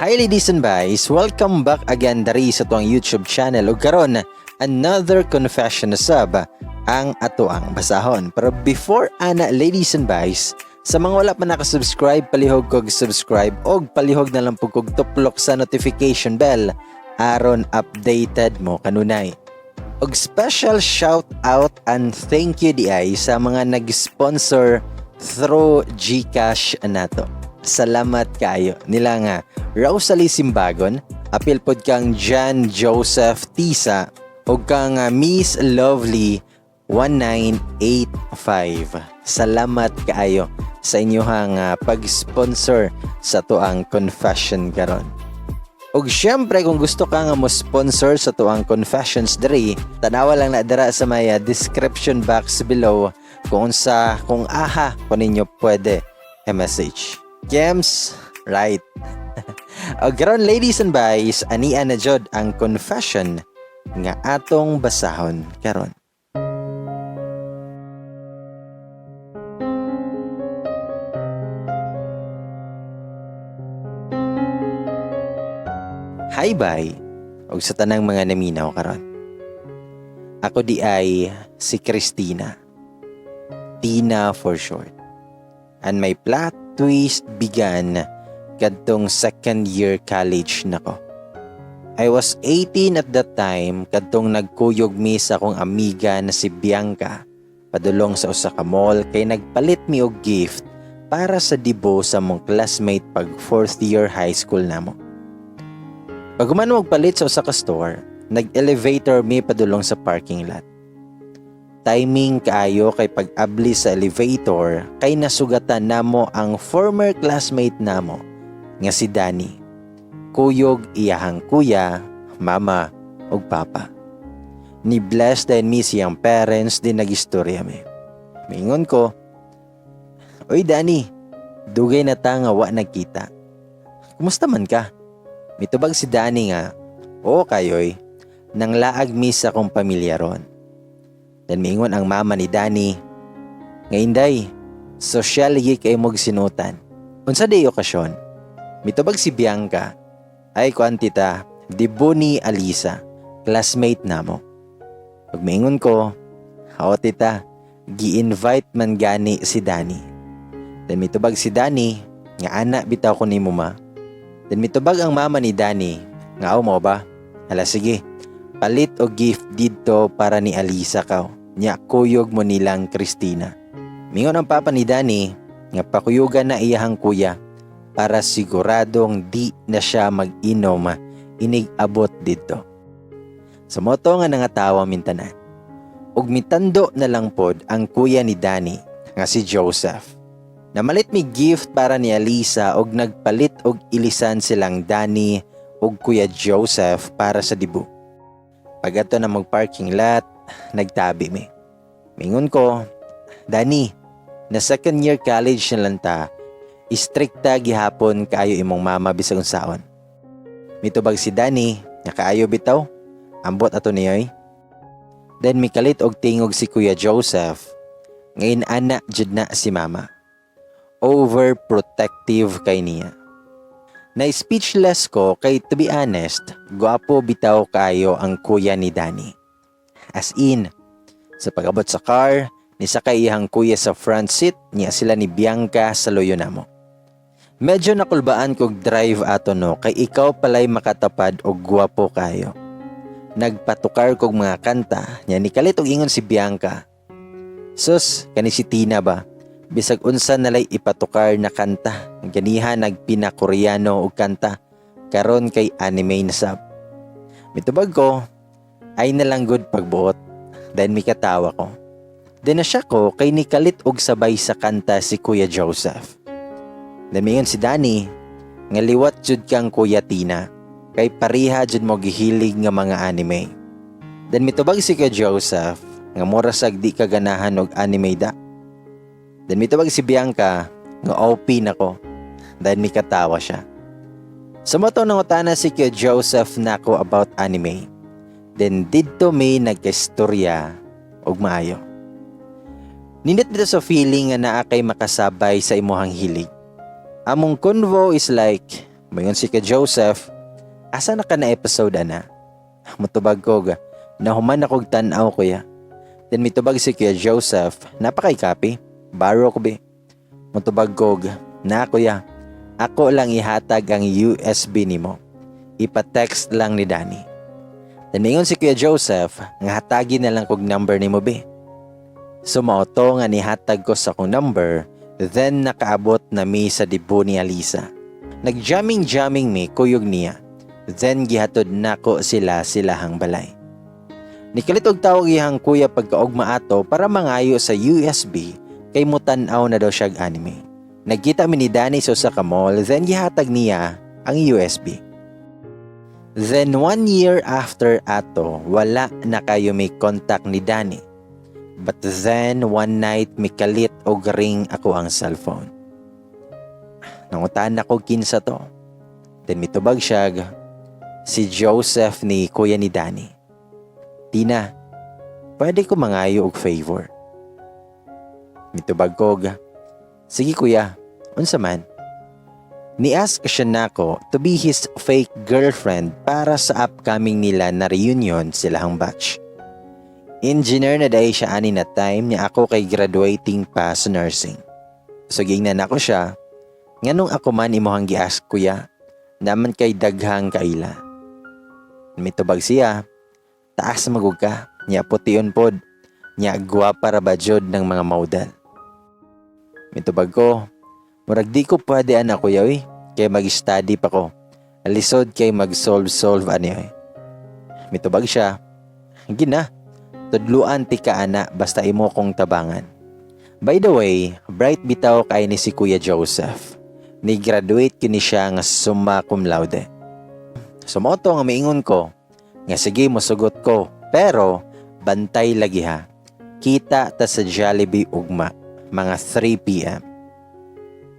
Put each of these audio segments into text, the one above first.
Hi, ladies and guys! Welcome back again dari sa atuang YouTube channel. Ug karon, another confession na sab ang atoang basahon. Pero before ana, ladies and guys, sa mga wala pa nakasubscribe, palihog kog subscribe og palihog na lang pud kog tuplok sa notification bell aron updated mo kanunay. Og special shout out and thank you diay sa mga nag-sponsor through GCash nato. Salamat kaayo nila nga Rosalie Simbagon, apil pod kang John Joseph Tisa ug kang Miss Lovely 1985. Salamat kaayo sa inyohang pag-sponsor sa atoang confession karon. Ug syempre, kung gusto ka nga mo sponsor sa atoang confessions diri, tanawa lang na dira sa may description box below kung unsa, kung aha kung ninyo pwede message. Gems, right. Og karon, ladies and guys, ania na jud ang confession nga atong basahon karon. Hi bye og sa tanang mga naminaw karon. Ako diay si Christina. Tina for short. And my plot twist began kadtong second year college nako. I was 18 at that time kadtong nagkuyog mi sa akong amiga na si Bianca padulong sa usa ka mall kay nagpalit mi og gift para sa debut sa among classmate pag fourth year high school namo. Pag magpalit sa usa ka store, nag-elevator mi padulong sa parking lot. Timing kaayo kay pag-abli sa elevator kay nasugatan namo ang former classmate namo nga si Danny. Kuyog iyahang kuya, mama ug papa. Ni bless din mi siyang parents din nagistorya mi. Mingon ko, "Oy Danny, dugay na ta nga wa nagkita. Kumusta man ka?" Mitubag si Danny nga, "Oo kayoy, nang laag mi sa akong pamilya ron." Then miingon ang mama ni Danny, nga "Inday, sosyal lagi kay mog sinutan. Unsa di okasyon?" Mitubag si Bianca, "Ay kuan tita, debut ni Alisa, classmate namo." Pag miingon ko, "Oo tita, gi-invite man gani si Danny." Then mitubag si Danny, nga "Ana bitaw ko nimo, ma." Then mitubag ang mama ni Danny, nga "Aw mo ba? Hala sige, palit og gift didto para ni Alisa kaw. Nya kuyog mo nilang Christina." Mingon ang papa ni Danny, nga pakuyugan na iyahang kuya para siguradong di na siya mag-inom inig abot didto. Sa moto nga nangatawa mintanan. Ug mitando na lang pod ang kuya ni Danny nga si Joseph. Namalit mi gift para ni Alisa og nagpalit og ilisan silang Danny ug Kuya Joseph para sa debut. Pag-adto na mag parking lot, nagtabi mi. Mingon ko, "Danny, na second year college na lang ta, istrikta gihapon kaayo imong mama bisag unsaon." Mitubag si Danny, nga "Kaayo bitaw, ambot ato niyoy." Then mikalit og tingog si Kuya Joseph, ngayon ana jud na si mama. Overprotective kay niya. Na speechless ko kay, to be honest, gwapo bitaw kayo ang kuya ni Danny. As in, sa pag-abot sa car, nisakay iyang kuya sa front seat niya, sila ni Bianca sa luyo namo. Medyo nakulbaan kog drive ato no kay ikaw palay makatapad og gwapo kayo. Nagpatukar kog mga kanta nya nikalit og ingon si Bianca, "Sus, kani si Tina ba? Bisag unsa nalay ipatukar na kanta, ganiha nagpina-Koreano og kanta, karon kay anime na sab." Mitubag ko, "Ay nalang good pagbuot." Then mikatawa ko. Then na siya ko kay nikalit og sabay sa kanta si Kuya Joseph. Then miingon si Danny, nga "Liwat jud kang Kuya Tina, kay pariha jud mo gihilig nga mga anime." Then mitubag si Kuya Joseph, nga "Mura sag di ka ganahan og anime da." Then mitubag si Bianca, nga "OP na ko." Then mikatawa siya. Sa moto nangutana si Kuya Joseph nako about anime. Then didto may nagkaistorya og maayo. Nindot dito sa feeling nga naa kay makasabay sa imuhang hilig. Among convo is like Moingon si Kuya Joseph, "Asa na ka na episode ana?" Mutubag ko, "Nahuman akong tan-aw, kuya." Then mitubag si Kuya Joseph, "Naa pa kay copy? Borrow ko bi." Mutubag ko, "Na, kuya, ako lang ihatag ang USB nimo. Ipa-text lang ni Danny." Then mingon si Kuya Joseph nga hatagi na lang kog number nimo bi. So mao to nga nihatag ko sa akong number, then nakaabot na mi sa debut ni Alisa. Nag-jamming-jamming mi kuyog niya. Then gihatod nako sila silahang balay. Nikalit og tawag iyang kuya pagkaugma ato para mangayo sa USB kay mutan-aw na daw siya anime. Nagkita mi ni Danny sa usa ka mall, then gihatag niya ang USB. Then one year after ato, wala na kayo may contact ni Danny. But then one night, mikalit og ring akoang cellphone. Nangutan ako kinsa to. Then mitubag siya, si Joseph ni kuya ni Danny. "Tina, pwede ko mangayo og favor?" Mitubag kog, "Sige kuya, unsa man?" Ni-ask siya nako to be his fake girlfriend para sa upcoming nila na reunion silahang batch. Engineer na dahil siya ani na time niya, ako kay graduating pa sa nursing. So giingnan ako siya, "Nganong ako man imuhang gi-ask, kuya? Naa man kay daghang kaila." Mitubag siya, "Taas magug ka, nya pution pod, nya gwapa ra ba jud ng mga model." Mitubag ko, "Murag di ko pwede ana, kuya, uy, kay mag-study pa ko. Lisod kay mag-solve-solve ani oy." Mitubag siya, "Gina, tudluan ti ka ana basta imo kong tabangan." By the way, bright bitaw kay ni si Kuya Joseph. Ni graduate kini siya nga summa cum laude. So mao to nga miingon ko nga sige, mosugot ko, pero bantay lagi ha. Kita ta sa Jollibee ugma mga 3 p.m.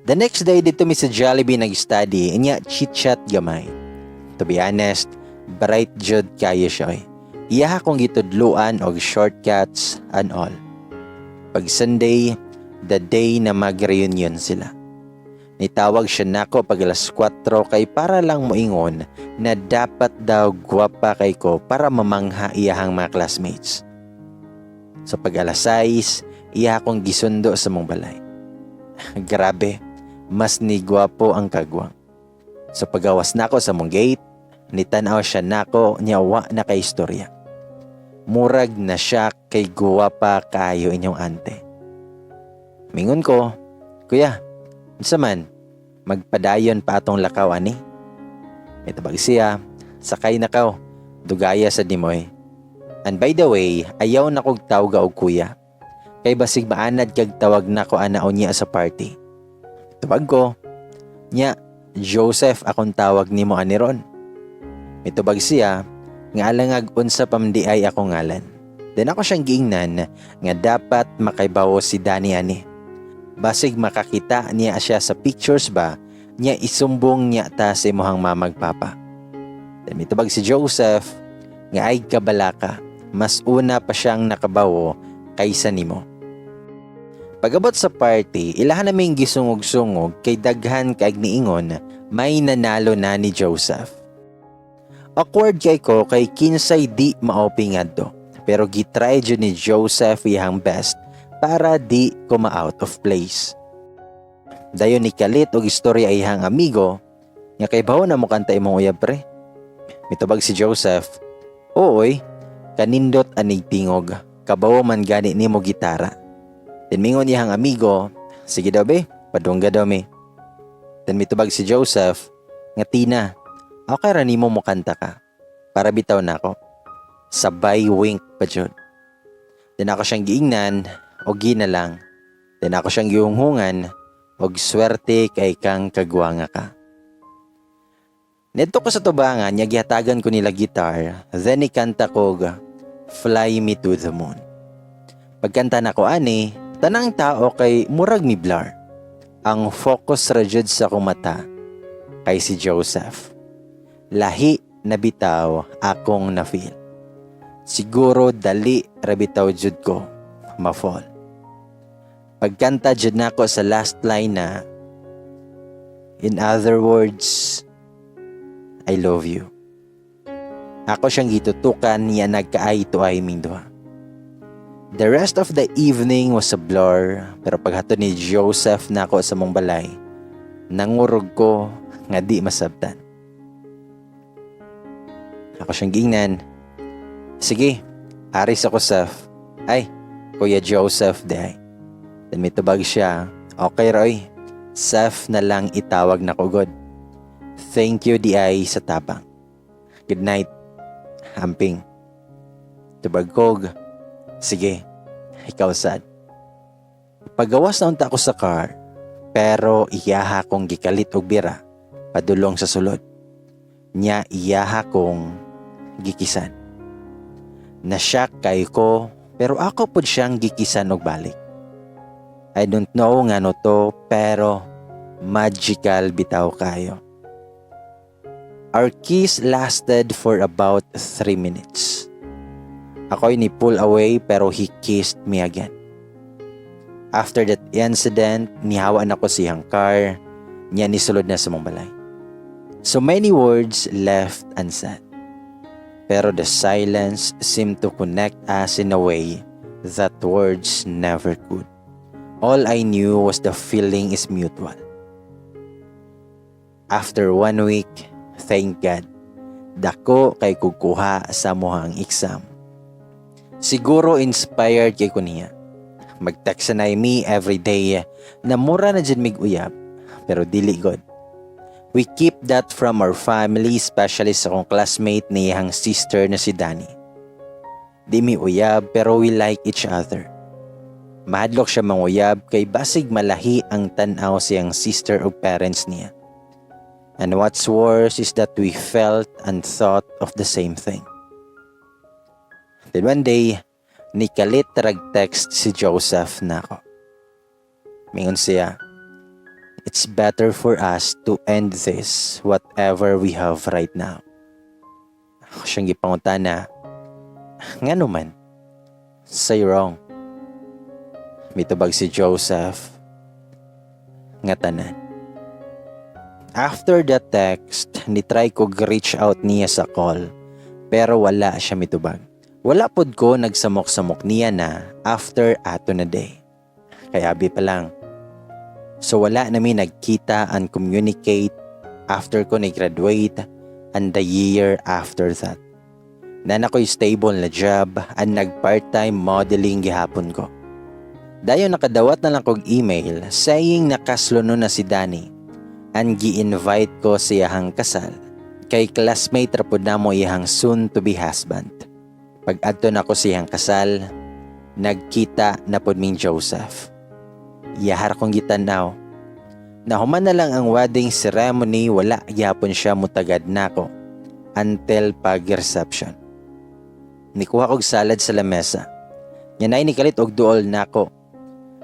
The next day, didto mi sa Jollibee nag-study, inya chit-chat gamay. To be honest, bright jud kayo siya oy. Iya akong gitudluan og shortcuts and all. Pag Sunday, the day na mag-reunion sila, nitawag siya nako pag alas 4 kay para lang moingon na dapat daw gwapa kay ko para mamangha iyahang mga classmates. So pag alas 6, iya akong gisundo sa mong balay. Grabe, mas ni gwapo ang kagwang. So pagawas nako sa mong gate, nitanaw siya nako niya wa na kay istorya. Murag na siya kay guwapa kayo inyong ante. Mingon ko, "Kuya, unsa man, magpadayon pa atong lakaw ani?" Mitubag siya, "Sakay na kaw, dugaya sa dimoy. And by the way, ayaw na kog tawga og kuya. Kay basig maanad kag tawag nako ana unya sa party." Tubag ko, "Nya, Joseph akong tawag nimo ani ron." Mitubag siya, nga alangag unsa pamdi ay ako ngalan. Then ako siyang giingnan nga dapat makaibawo si Danny ani. Basig makakita niya siya sa pictures ba, niya isumbong niya ta sa imuhang mamag papa. Then mitubag si Joseph nga ay kabalaka, mas una pa siyang nakabawo kaysa nimo. Pagabot sa party, ilahan naming gisungog-sungog kay daghan kaag niingon may nanalo na ni Joseph. Awkward kay ko kay kinsay di maopi ngadto. Pero gitry jud ni Joseph iyang best para di ko ma-out of place. Dayon ni kalit og istorya iyang amigo nga kay bawo na mo kanta imong uyab, pre. Mitubag si Joseph, "Ooy, kanindot anig tingog, kabawo man gani nimo gitara." Then mingon iyang amigo, "Sige daw be, padungga daw mi." Then mitubag si Joseph, nga "Tina, okay ra nimo mo kanta ka. Para bitaw nako." Sabay wink pa jud. Then ako siyang giingnan, og gina lang. Then ako siyang gihunghungan, og swerte kay kang kagwanga ka. Nidto ko sa tubangan, nya gihatagan ko nila guitar, then ikanta kog "Fly Me to the Moon." Pagkanta nako ani, tanang tao kay murag mi blur. Ang focus ra jud sa akong mata kay si Joseph. Lahi na bitaw akong na-feel. Siguro dali ra bitaw jud ko ma-fall. Pagkanta jud nako sa last line na, "In other words, I love you." Ako siyang gitutukan niya, nagka-eye to eye ming duha. The rest of the evening was a blur, pero paghatod ni Joseph nako sa among balay, nangurog ko nga di masabtan. Ako siyang giingnan, "Sige, ari sa ko, Seth. Ay, Kuya Joseph diay." Then mitubag siya, "Okay, Roy, Seth na lang itawag nako gud. Thank you diay sa tabang. Good night. Amping." Tubag kog, "Sige, ikaw sad." Pagawas na unta ako sa car, pero iyaha kong gikalit og bira padulong sa sulod. Nya iyaha kong gikisan. Na-shock kay ko, pero ako pud siyang gikisan og balik. I don't know ngano to, pero magical bitaw kayo. Our kiss lasted for about 3 minutes. Ako'y ni pull away, pero he kissed me again. After that incident, nihawa nako sa iyang car, niya nisulod na sa among balay. So many words left unsaid. Pero the silence seemed to connect us in a way that words never could. All I knew was the feeling is mutual. After one week, thank God, dako kay kog kuha sa amohang exam. Siguro inspired kay ko niya. Mag-text na mi every day na mura na jud mig uyab, pero dili gud. We keep that from our family, especially sa akong classmate na iyang sister na si Danny. Di mi uyab, pero we like each other. Mahadlok siya manguyab kay basig malahi ang tan-aw sa iyang sister o parents niya. And what's worse is that we felt and thought of the same thing. Then one day, nikalit rag text si Joseph nako. Mingon siya, "It's better for us to end this, whatever we have right now." Ako siyang gipangutana, "Ngano man? Say wrong?" Mitubag si Joseph nga tanan. After that text, ni-try ko reach out niya sa call, pero wala siya mitubag. Wala pod ko nagsamok-samok niya na after ato na day. Kaya abi pa lang. So wala na mi nagkita and communicate after ko ni-graduate and the year after that. Naa na ko'y stable na job and nag part-time modeling gihapon ko. Dayon nakadawat na lang kog email saying na kaslonon na si Danny and gi-invite ko sa iyahang kasal kay classmate ra pud namo iyahang soon to be husband. Pag adto nako sa iyang kasal, nagkita na pud ming Joseph. Iyahar kong gitanaw. Nahuman na lang ang wedding ceremony, wala gyapon siya mutagad nako until pag-reception. Nikuha kog salad sa lamesa. Nya naay nikalit og duol nako.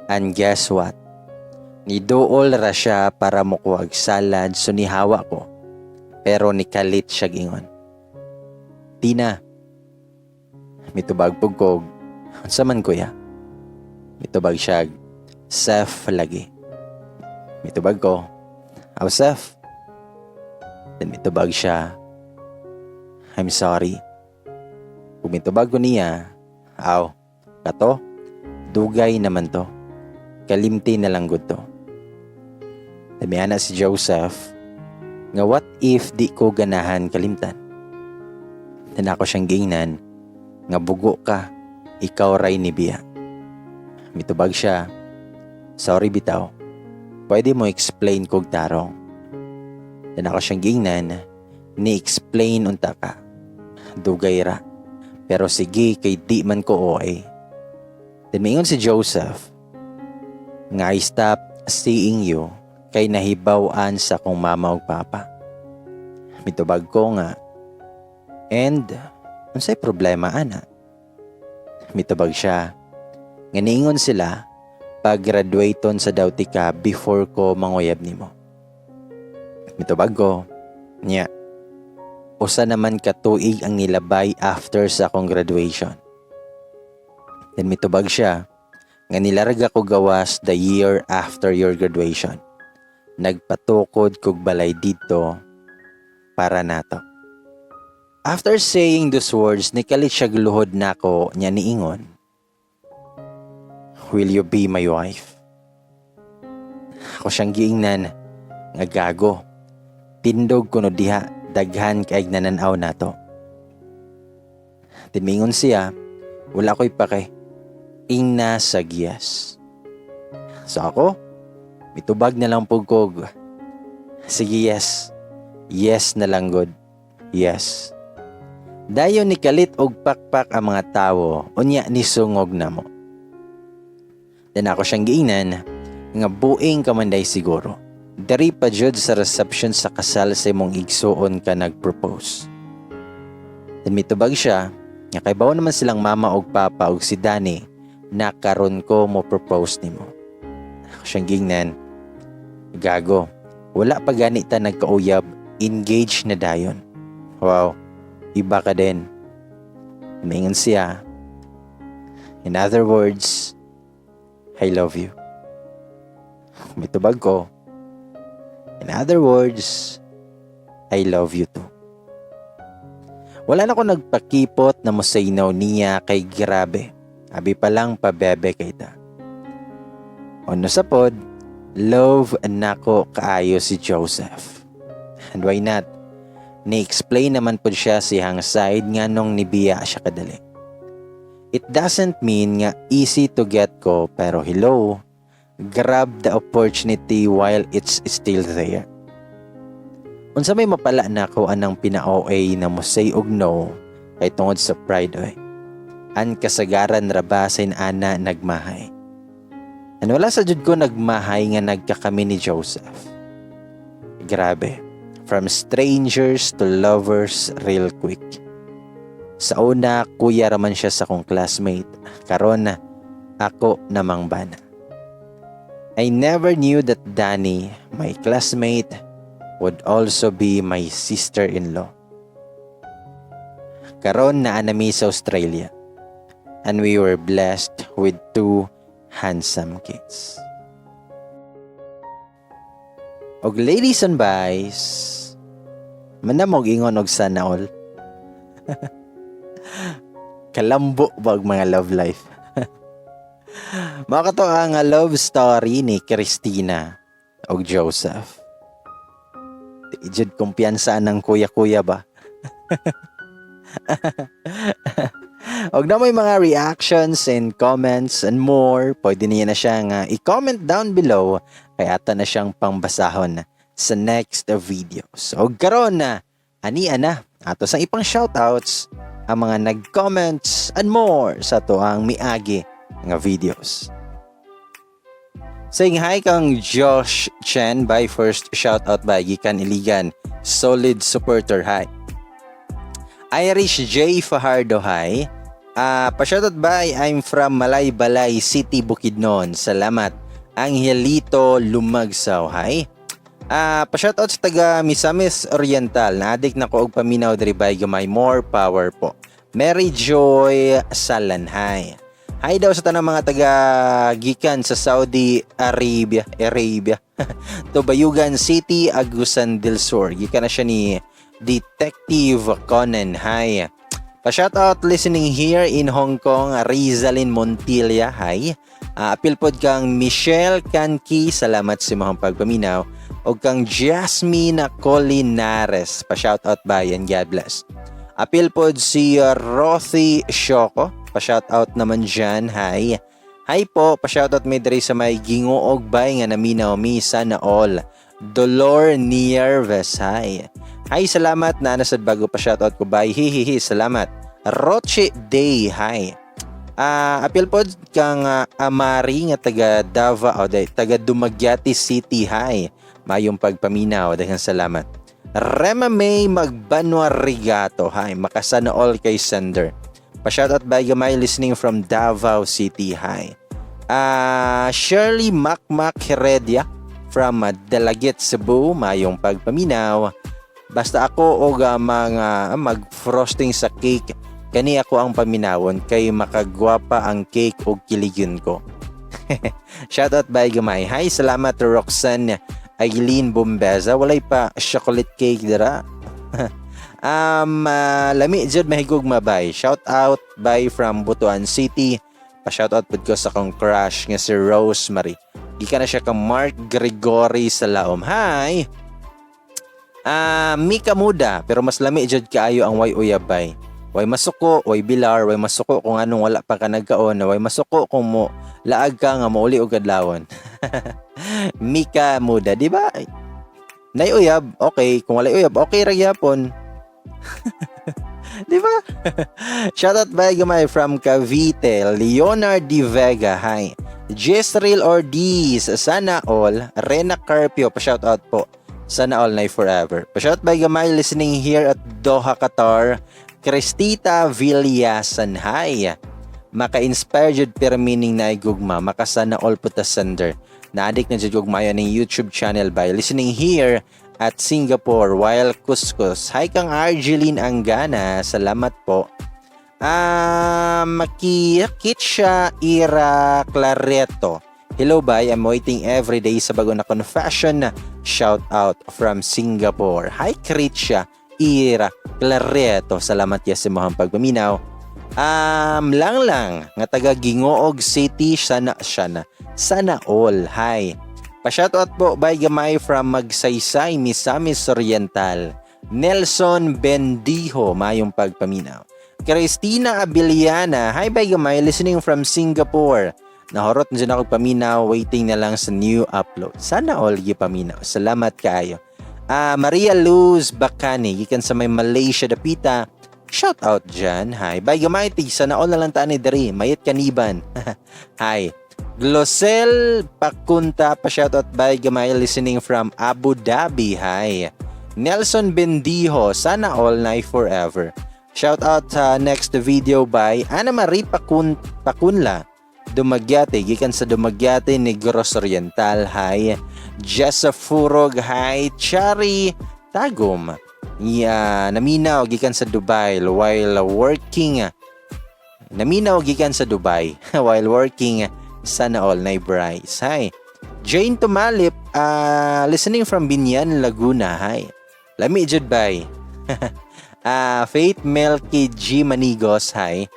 And guess what? Niduol ra siya para mokuhag salad, so nihawa ko. Pero nikalit siya ingon, "Tina." Mitubag pud kog, "Unsa man, kuya?" Mitubag siya, "Seth lagi." Mitubag ko, "Aw, Seth." Then mitubag siya, "I'm sorry." Kung mitubag ko niya, "Aw, kato, dugay naman to. Kalimti na lang gud to." Damiana si Joseph, nga what if di ko ganahan kalimtan? Then ako siyang giingnan nga bugo ka, ikaw ray ni biya. Mitubag siya, "Sorry bitaw, pwede mo explain kog tarong?" Then ako siyang giingnan, "Ni-explain unta ka, dugay ra. Pero sige, kay di man ko okay." Then mingon si Joseph, nga I stop seeing you kay nahibaw-an sa akong mama ug papa. Mitubag ko nga, "And unsay problema ana?" Mitubag siya, nga niingon sila, pag-graduaton sa daw tika before ko manguyab nimo. Mitubag ko, "Nya, usa naman ka tuig ang nilabay after sa akong graduation." Then mitubag siya, nga nilarga ko gawas the year after your graduation. Nagpatukod kog balay dito Para nato. After saying those words, nikalit siya luhod nako niya niingon, "Will you be my wife?" Ako siyang giingnan nga gago. Tindog kuno diha, daghan kay nananaw nato. Timingon siya, "Wala ko'y pake. Ingna sa yes." So ako, mitubag na lang pud kog, "Sige, yes. Yes na lang gud. Yes." Dayon ni kalit og pakpak ang mga tawo, unya ni sungog namo. Then ako siyang giingnan nga buing ka man day siguro. Dari pa jud sa reception sa kasal sa imong igsuon ka nag-propose. Then mitubag siya nga kay naman silang mama og papa og si Danny na karon ko mo propose nimo. Ako siyang giingnan, gago. Wala pa gani ta nagkauyab, engaged na dayon. Wow, iba ka din. Mingon siya, "In other words, I love you." Mitubag ko, "In other words, I love you too." Wala na ko nagpakipot na mo say no niya kay grabe. Abi pa lang pabebe kay ta. Ono sa pod, love nako kaayo si Joseph. And why not? Ni-explain naman pod siya siyang side nga nung nibiya siya kadali. It doesn't mean nga easy to get ko, pero hello, grab the opportunity while it's still there. Unsa may mapala nako anang pina-OA na mo say og no kay tungod sa pride oy. Ang kasagaran ra ba sa ana nagmahay. And wala sa jud ko nagmahay nga nagkakami ni Joseph. Grabe. From strangers to lovers real quick. Sa una, kuya raman siya sa akong classmate. Karon, ako namang bana. I never knew that Danny, my classmate, would also be my sister-in-law. Karon naa nami sa Australia and we were blessed with two handsome kids. Og ladies and boys, manamog ingon og sana all. Kalambo ba og mga love life? Mao kato ang love story ni Christina og Joseph. Di jud kumpiyansa ng kuya-kuya ba? Og na may mga reactions and comments and more, pwede niya na siyang i-comment down below kay ato na siyang pangbasahon sa next videos. Og karon na, ani na, ato sa ipang shoutouts ang mga nag-comments and more sa ato ang miagi nga videos. Saying hi kang Josh Chen by first shoutout by gikan Iligan. Solid supporter, hi. Irish J Fajardo, hi. Pa-shoutout by I'm from Malaybalay City, Bukidnon. Salamat. Angelito Lumagsaw, hi. Pa-shoutout sa taga Misamis Oriental. Na-addict na ko og paminaw diri bay gamay, more power po. Mary Joy Salanhay. Hi daw sa tanang mga taga gikan sa Saudi Arabia, Arabia. Tubayugan City, Agusan del Sur. Gikan na siya ni Detective Conan. Hi. Pa-shoutout listening here in Hong Kong, Rizalin Montilla. Hi. Apil pod kang Michelle Kanki, salamat sa imong pagpaminaw. O kang Jasmine Colinares, pa-shoutout bayan, God bless. Apil pod si Rothy Shoko, pa-shoutout naman dyan, hi. Hi po, pa-shoutout may diri sa may Gingoog bay nga naminaw mi, sana all. Dolor Nierves, hi. Hi, salamat na nasad bago pa shoutout ko bay. Hihihi, salamat. Roche Day, hi. Apil pod kang Amari nga taga Davao, day, taga Dumaguete City, hi. Mayong pagpaminaw, daghang salamat. Rema May Magbanwa Rigato, hi. Makasana all kay sender. Pa-shoutout by gamay listening from Davao City, hi. Shirley Macmac Heredia from Dalaguete, Cebu, mayong pagpaminaw. Basta ako og mga mag-frosting sa cake, kani ako ang paminawon kay makagwapa ang cake og kiligyon ko. Shoutout by gamay. Hi, salamat to Roxanne Eileen Bombeza. Walay pa chocolate cake dira. Lami jud mahigugma, bay. Shout out, bay, from Butuan City. Pa-shout out pud ko sa akong crush nga si Rose Marie. Gikan na siya kang Mark Gregory sa Laom. Hi. Mika Muda, pero mas lami jud kaayo ang way uyab, bay. Way masuko, way bilar, way masuko kung anong wala pa ka nagkaon, way masuko kung mo laag ka nga mouli og adlawon. Mika Muda, di ba? Nay uyab, okay. Kung walay uyab, okay ra gyapon. Di ba? Shoutout, bay gamay, from Cavite, Leonard D. Vega, hi. Jezreel Ordiz, sana all. Rena Carpio, pa-shoutout po. Sana all na forever. Pa-shoutout, bay gamay, listening here at Doha, Qatar. Cristita Villasan, hi. Maka-inspire jud pero meaning na gugma, makasana all puta sender. Na-addict na jud gugma ning YouTube channel, bay, listening here at Singapore while kuskus. Hi kang Argeline Angana, salamat po. Makikitsha Ira Clareto. Hello, bay, I'm waiting every day sa bago na confession. Shout out from Singapore. Hi, Kritsha Ira Clareto. Salamat ya sa imong pagpaminaw. Lang lang nga taga Gingoog City, sana siya na. Sana all. Hi. Pa-shoutout po, bay gamay, from Magsaysay, Misamis Oriental. Nelson Bendijo, mayong pagpaminaw. Christina Abiliana, hi, bay gamay, listening from Singapore. Nahurot na dyan ako paminaw, waiting na lang sa new upload. Sana all paminaw. Salamat kaayo. Maria Luz Bacani, gikan sa may Malaysia dapita. Shout out dyan. Hi. Bay gamay, sana all na lang taan ni diri. Mayit kaniban. Hi. Glosel Pakunta, pa shoutout, bay gamay, listening from Abu Dhabi. Hi. Nelson Bendijo, sana all night forever. Shout out sa next video by Ana Marie Pakunla. Dumaguete, gikan sa Dumaguete, Negros Oriental. Hi. Jessa Furog, hi. Chari Tagum. Yeah, naminaw gikan sa Dubai while working. Naminaw gikan sa Dubai while working. Sana all na Bryce. Hi. Jane Tumalip, listening from Biñan, Laguna. Hi. Lami jud, bay. Faith Melky G Manigos, hi.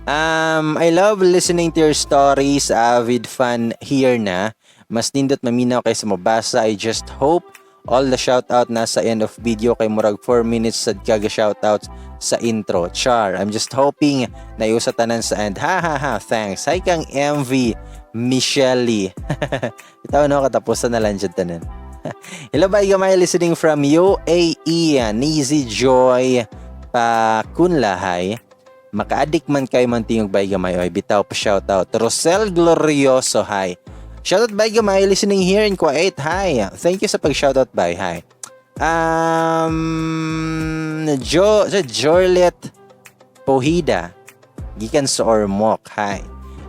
I love listening to your stories. Avid fan here na. Mas nindot maminaw kaysa mabasa. I just hope all the shoutout nasa end of video kay murag 4 minutes sad kaga shoutout sa intro. Char, I'm just hoping na iusa tanan sa end. Ha ha ha, thanks. Hi kang MV Michelle. Ito no, katapusan na lang dyan tanan. Hello, bay gamay, listening from UAE, Nizi Joy Pakunla, hi. Maka-addict man kayo man tingog, bay gamay oy, bitaw pa shoutout. Rosel Glorioso, hi. Shoutout, bay gamay, listening here in Kuwait. Hi. Thank you sa pag-shoutout, bay. Hi. Jo Jorlet Pohida gikan sa Ormoc. Hi.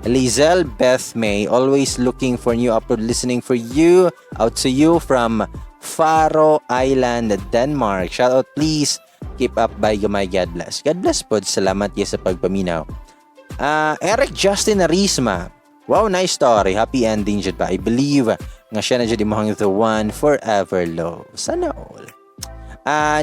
Lizelle Beth May, always looking for new upload, listening for you, out to you from Faro Island, Denmark. Shout out, please. Keep up, bay gamay, God bless. God bless po. Salamat ya sa pagpaminaw. Eric Justin Arisma. Wow, nice story. Happy ending jud ba? I believe nga siya na jud imong the one forever love. Sana all.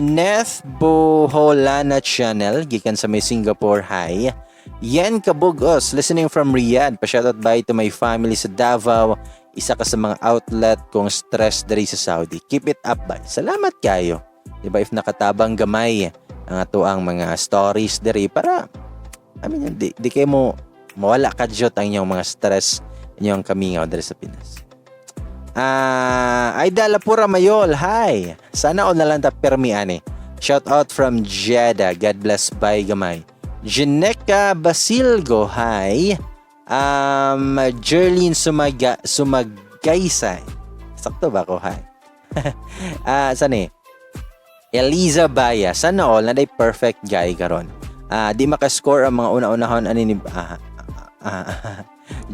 Neth Boholana Channel, gikan sa may Singapore, hi. Yen Kabugos, listening from Riyadh. Pa-shoutout, bay, to my family sa Davao. Isa ka sa mga outlet kong stress diri sa Saudi. Keep it up, bay. Salamat kayo. Diba, if nakatabang gamay ang ato ang mga stories diri para, I mean, di kayo mo mawala kadyot ang inyong mga stress, inyong kamingaw diri sa Pinas. Aida Lapura Mayol, hi. Sana all na lang ta permi ani. Shout out from Jeddah. God bless, bay gamay. Jeneka Basilgo, hi. Jerlene Sumagaysay. Sakto ba ko? Hi. Saan eh? Eliza Baya. Sana all na day perfect guy karon. Di makascore ang mga una-unahon ani ni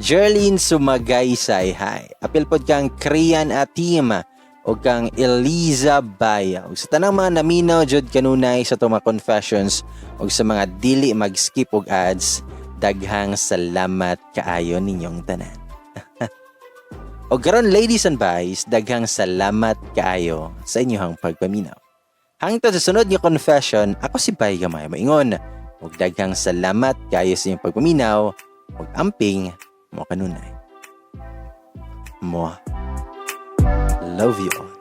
Jerlene Sumagaysay, hi. Apil pod kang Krian Atim o kang Eliza Baya. Ug sa tanang mga naminaw jud kanunay sa atong mga confessions ug sa mga dili mag-skip og ads, daghang salamat kaayo ninyong tanan. O karon, ladies and boys, daghang salamat kaayo sa inyong pagpaminaw. Hangtod sa sunod nga confession, ako si Bay Gamay maingon. Ug daghang salamat kayo sa inyong pagpaminaw ug amping mo kanunay. Mo. Love you all.